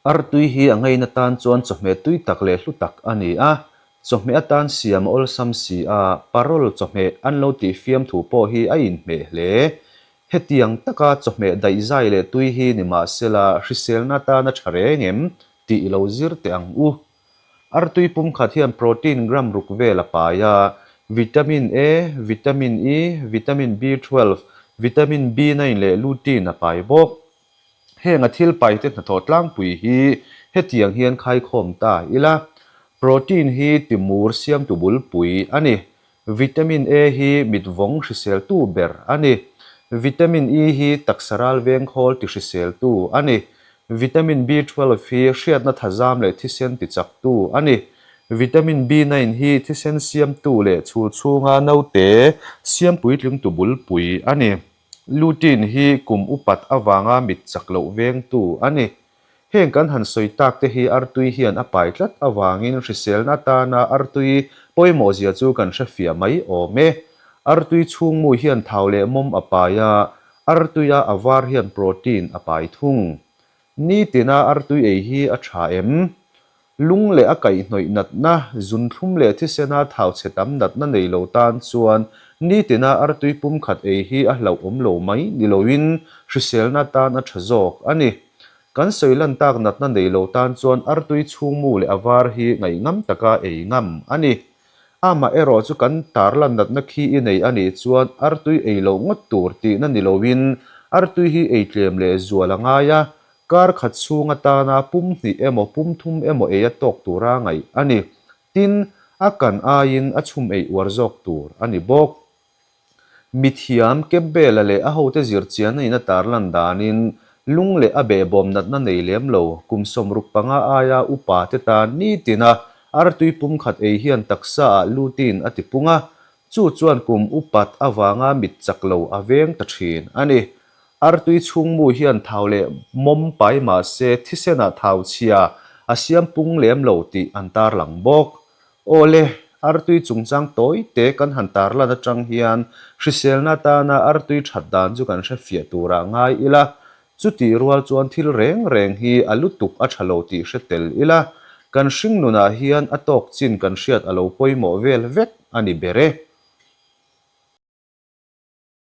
Artui hi a ngaina tan chuan chawhmeh tui tak leh hlu tak a ni a, chawhmeh atan siam a awlsam si a, parol chawhmeh an lo tih fiamthu pawh hi a inhmeh hle. Hetiang taka chawhmeh daihzai leh tui hi nimahsela hriselna atana tha reng em tih i lo zir teh ang u. Artui pumkhat hian protein gram ruk vel a pai a, vitamin A, vitamin E, vitamin B12, vitamin B9 leh lutein a pai bawk. Heng a thil paite hnathawh tlangpui hi hetiang hian khaikhawm ta ila, Protein hi timur siamtu bulpui a ni. Vitamin A hi mit vawng hriseltu ber a ni. Vitamin E hi taksa ral vengkhawl ti hriseltu a ni. Vitamin B12 hi hriatna thazam leh thisen tichaktu a ni. Vitamin B9 hi thisen siamtu leh chhul chhunga naute siam puitlingtu bulpui a ni. Lutein hi kum upat avanga mit chak loh vengtu a ni. Heng kan han sawi tak te hi artui hian a pai tlat avangin hriselna atana artui pawimawhzia chu kan hre fiah mai awm e. Artui chhungmu hian thau leh mawm a pai a, artuia a var hian protein a pai thung. Nitina artui ei hi a tha em? Lung leh a kaihhnawih natna, zunthlum leh thisena thau chhe tam natna nei lo tan chuan nitina artui pumkhat ei hi a hlauhawm lo mai ni loin hriselna tan a tha zawk a ni. Kan sawi lan tak natna nei lo tan chuan artui chhungmu leh a var hi ngaihngam taka ei ngam a ni. Amah erawh chu kan tarlan natna khi i nei a nih chuan artui ei loh ngawt tur tihna ni loin artui hi ei tlem leh zual a ngai a, Kar khat chhung atana pum hnih emaw pum thum emaw ei a tawk tura ngaih a ni. Tin, a kan aiin a chhum ei uar zawk tur a ni bawk. Mithiam Campbell-a leh a hote zirchianna in a tarlan danin lung leh a behbawm natna nei lem lo kum 65 aia upa te tan nitina artui pum khat ei hian taksa ah lutein a tipung a, chu chuan kum upat avanga mit chak lo a veng ta thin a ni. Artui chhungmu hian thau leh mawm pai mah se thisenah thau chhia a siam pung lem lo tih an tarlang bawk. Awle, artui chungchang tawi te kan han tarlan atang hian hriselna atana artui that dan chu kan hre fiah turah ngai ila, chutih rual chuan thil reng reng hi a lutuk a tha lo tih hre tel ila, kan hringnunah hian a tawk chin kan hriat a lo pawimawh vel vek a ni ber e.